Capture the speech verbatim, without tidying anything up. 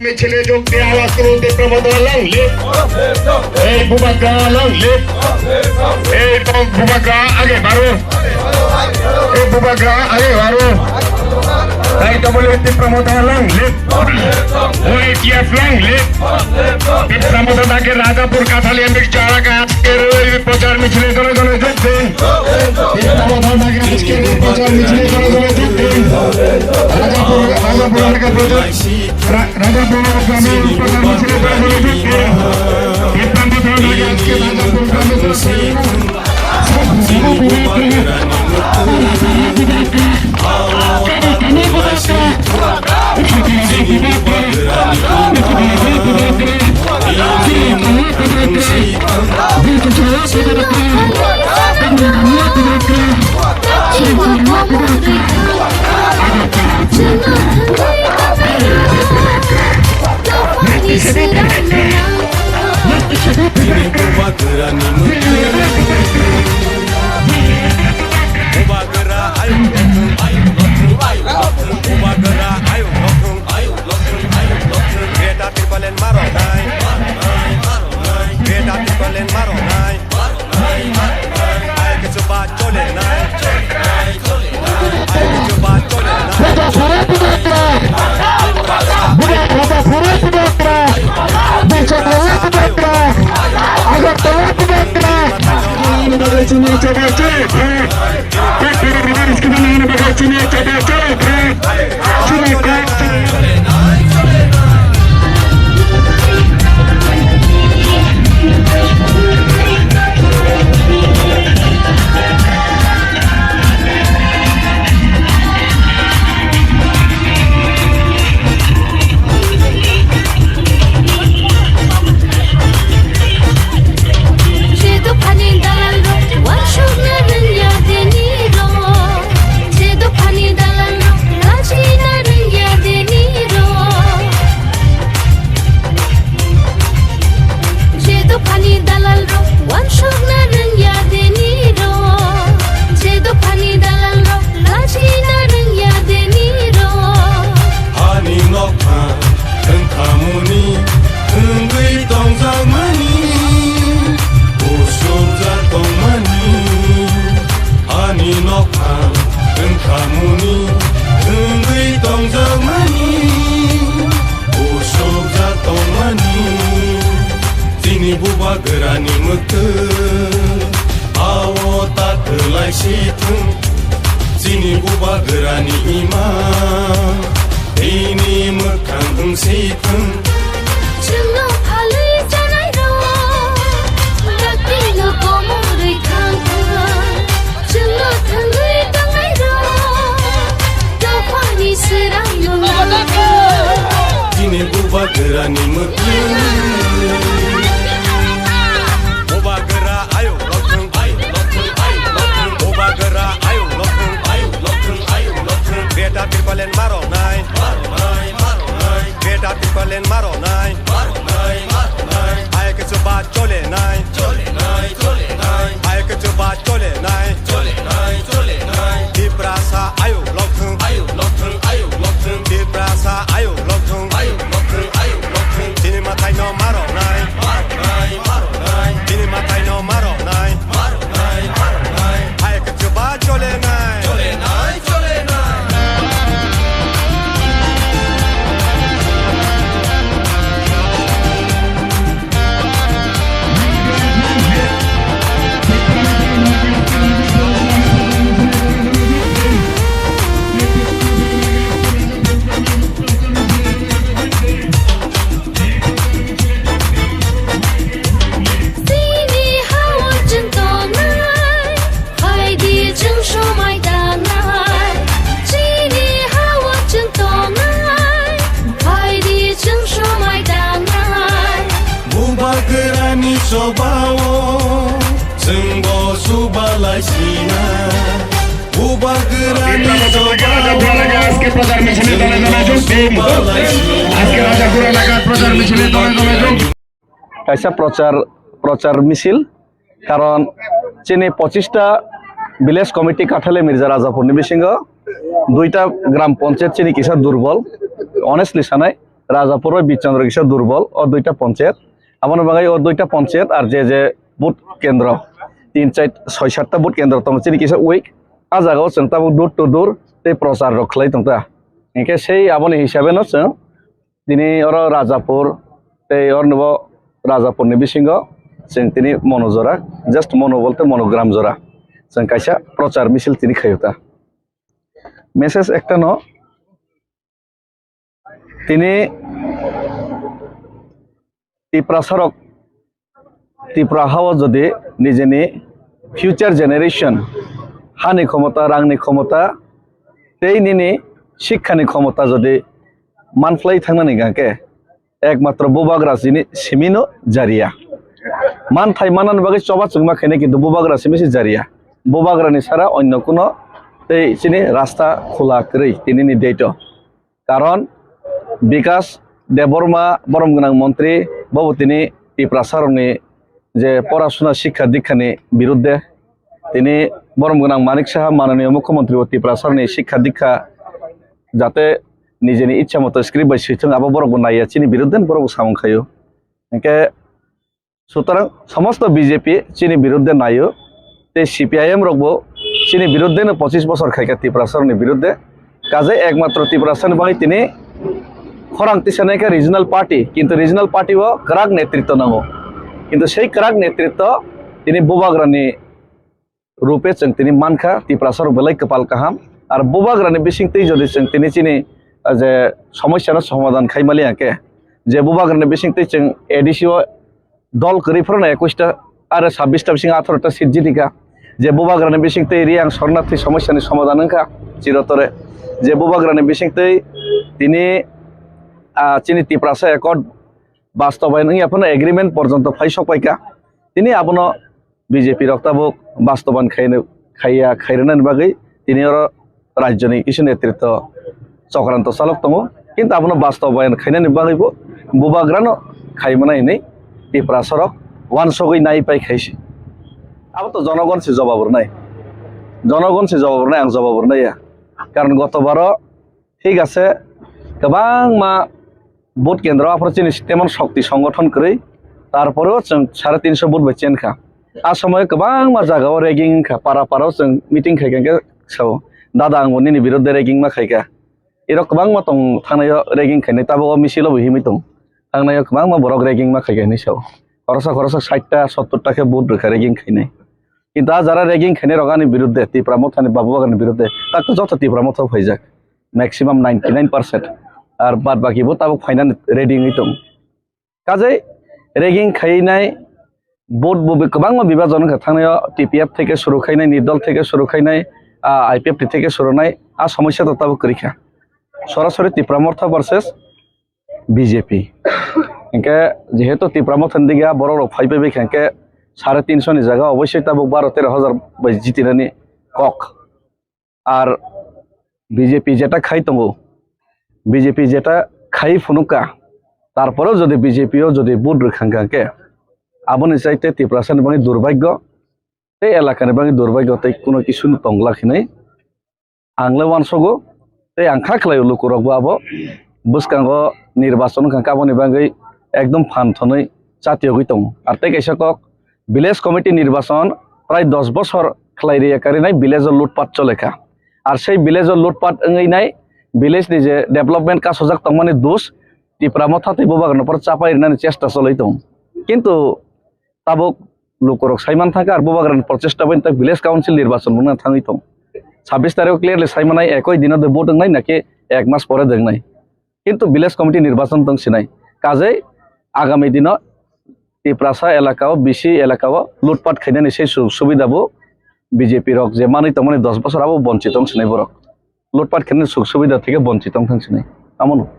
মিছিলে যোগ দিয়ে আওয়াজ তুলুন তীব্র মত long live। এই বুবাগ্রা long live। এই বম বুবাগ্রা আগে বাড়ো। এই বুবাগ্রা আগে বাড়ো। এই ডবল তীব্র মত long live। ওই টিএফ long live। তীব্র মত ডাকে রাজাপুর কাঠালি এমপি চড়াকা আজকের ওই প্রচার মিছিলে দলে দলে যোগ দিন। তীব্র মত ডাকে আজকের এই প্রচার মিছিলে দলে দলে যোগ দিন। রাজাপুর, রাজাপুর এলাকার প্রচার রা-, রাজাপুর গ্রামে প্রধান মিছিলে দলে দলে যোগ দিন। বিভ্রান্ত থানা আজকে রাজাপুর গ্রামে Bubagra ayuk lothung, ayuk lothung, ayuk lothung. Bubagra ayuk lothung, ayuk lothung, ayuk lothung. Greater Tipraland maro nai, maro nai, maro nai. Greater Tipraland maro nai, maro nai, maro nai. Ai kichu ba chole nai, chole nai, chole nai. Ai kichu ba chole nai. Je dophani dalalrok uansukna rwngya dini rok. Je dophani dalalrok lachina rwngya dini rok. Je dophani dalalrok uansukna rwngya dini rok. Je dophani dalalrok lachina rwngya dini rok. Hani nokha wngkhamuni wngwi tongjakmani, usukjak tongmani. Ani nokha wngkhamuni wngwi tongjakmani, usukjak tongmani. Chini bubagrani mwktwi ao ta kwlai si thung. Chini bubagrani ima bini mwkhang wng si thung. Chwngno phalwi chanai rok, dakti no komorwi thang thang. Chwngno thangwi tangnai rok, dophani srang no nang. Chini bubagrani mwkhang. Bubagra ayuk lothung, ayuk lothung, ayuk lothung. Bubagra ayuk lothung, ayuk lothung, ayuk lothung. Greater Tipraland maro nai, maro nai, maro nai. Greater Tipraland maro nai, maro nai, maro nai. Ai kichu ba chole nai, chole nai, chole nai. Ai kichu ba chole nai, chole nai, chole nai. Tiprasa ayuk lothung, ayuk lothung, ayuk lothung. Tiprasa ayuk lothung, ayuk lothung, ayuk lothung. Chini mathai no maro nai, maro nai, maro nai. Chini mathai no maro nai, maro nai, maro nai. Ai kichu ba chole nai, chole nai, chole nai. Chini ha-o chwng tongnai, phaidi chwng somai tanai. Chini ha-o chwng tongnai, phaidi chwng somai tanai. Bubagrani chobao chwngbo subalai sinai. Bubagrani chobao আজকে প্রচার মিছিলে দলে দলে যোগ দিন। আজকে রাজাপুর এলাকার প্রচার মিছিলে দলে দলে যোগ দিন। Kaisa prochar, prochar misil, karon chini pochista village committee Kathali Mirza Rajapurni bisingo duita gram panchayat chini kisa durbol, honestly sanai. Rajapur bai Bichandra kisa durbol, o duita ponchayat. Aboni bagwi o duita ponchayat ar je je vote kendro, tin char soi satta vote kendro tongo, chini kisa weak. A jagao chwng tabuk door to door tei prochar rok khlai tongta. Hinkhe sei aboni hisabe no chwng tini oro Rajapur tei ornibo Rajapurni bisingo chwng tini mono jora, just mono bolte monogram jora chwng kaisa prochar misil tini khaio ta. Message ekta no, tini Tiprasarok Tripura hao jodi nijeni future generation hani khomota, rangni khomota tei nini sikhani khomota jodi manphlai thangnani hwnkhe ekmatro bubagra chini simino jariya. Manthai manani bagwi choba chwngma khainai kintu bubagra simi se jariya. Bubagrani sara onno kuno tei chini rasta khula kwrwi tinini date o. Karon Bikas Debbarma borom gwnang montri bobo tini Tiprasarokni je porasuna sikha dikhani birudde tini borom gwnang Manik Saha mananiya mukhyamantri bo Tiprasarokni sikha dikha jate nijeni ichha moto script bai swithwng abo borok bo naiya chini birudde borok bo samung khaio. Hinkhe Sutarang somosto B J P chini birudde naio, tei C P I M rokbo chini birudde no pochis bosor khaikha Tiprasarokni birudde. Kajai ekmatro Tiprasarokni bagwi tini khorang tisanaikha regional party, kintu regional party o kwrak netritw nango. Kintu sei kwrak netritw tini bubagrani rupe chwng tini mankha, Tiprasarok belai kwpal kaham. Ar bubagrani bisingtwi jodi chwng tini chini, ah, je somosyano somadhan khai mali hwnkhe, je bubagrani bisingtwi chwng A D C o dol kwrwi phano ekush ta, aro sabbish ta bising atharo ta seat jitikha. Je bubagrani bisingtwi Riyang Shornathi somosyani somadhan wngkha chirotore. Je bubagrani bisingtwi tini, ah, chini Tiprasa Accord bastobayan wngya phano agreement porjonto phai sokpaikha. Tini abono B J P rok tabuk bastoban khaino, khaiya, khairwnani bagwi tini oro rajyoni kisu netritw chokranto chalok tongo. Kintu abono bastobayan khainani bagwibo bubagrano khaimanai hinwi Tiprasarok wansogwi nai pai khaisi. Abo to jonogon se jobab rwnai. Jonogon se jobab rwnai, ang jobab rwnai ya. Karon gotobaro Thik ase, kwbangma vote kendro aphuru chini temon shokti songgothon kwrwi, tarporeo chwng sare tinso vote bai chenkha. A somoio kwbangma jagao ragging wngkha, para parao chwng meeting khaikha hwnkhe sao, "Dada, angbo nini birodhe ragging ma khaikha." Irok kwbangma tong thangnaio ragging khainai, tabuk o misil o bo himwi tong. Thangnaio kwbangma borok ragging ma khaikha hinwi sao. Khoroksa khoroksa sait ta, sottor ta khe vote rwkha ragging khainai. Kintu a jara ragging khainai rok ani birodhe, Tipra Mothani, Babu Bagrani birodhe, tak to joto Tipra Motha phaijak. Maximum ninety nine percent. Ar bad baki bo tabuk phainani ready wngwi tong. Kajai ragging khainai vote bo bi-, kwbangma bibajon wngkha thangnaio T P F theke suru khainai, Nirdol theke suru khainai, ah, I P F T theke suru nai, a somosya to tabuk kwrwi kha. Sorasori Tipra Motha versus B J P. Hinkhe jehetu Tipra Mothani dige borok rok phai phai bai kha hinkhe sare tinso ni jaga oboisoi tabuk baro tero hajar bai jitinani kok. Ar B J P jeta khai tongo, B J P jeta khai phunukha, tarpore jodi B J P o jodi vote rwkha hwnkha khe, aboni chaite Tiprasa ni bagwi durbhagyo, tei elaka ni bagwi durbhagyo tei kuno kisu no tongla hinwi ang le uansogo, tei ang kha khlaio lukurokbo abo bwskango nirbachon wngkha khe aboni bagwi ekdom phan thonwi chatiyogwi tongo. Ar tei kaisa kok, village committee nirbachon prai dos bosor khlai riya karinai village o lutpat cholekha. Ar sei village o lutpat wngwi nai village ni je development kasojak tongmani dos Tipra Motha tei Bubagrano phor chapai rinani chesta cholwi tongo. Kintu tabuk lukurok saiman thangkha ar Bubagrani prochesta bai tak village council nirbachon mungna thangwi tong. Sabbish tarikh clearly saimanai ekoi dino de vote wngnai naki ek mas pore de wngnai. Kintu village committee nirbachon tong sinai. Kajai agami dino Tiprasa elakao, B C elakao lutpat khainani sei sujog subida bo B J P rok je manwi tongmani dos bosor abo bonchit tong sinai borok. Lutpat khainani sujog subida theke bonchit tong thang sinai. Amono.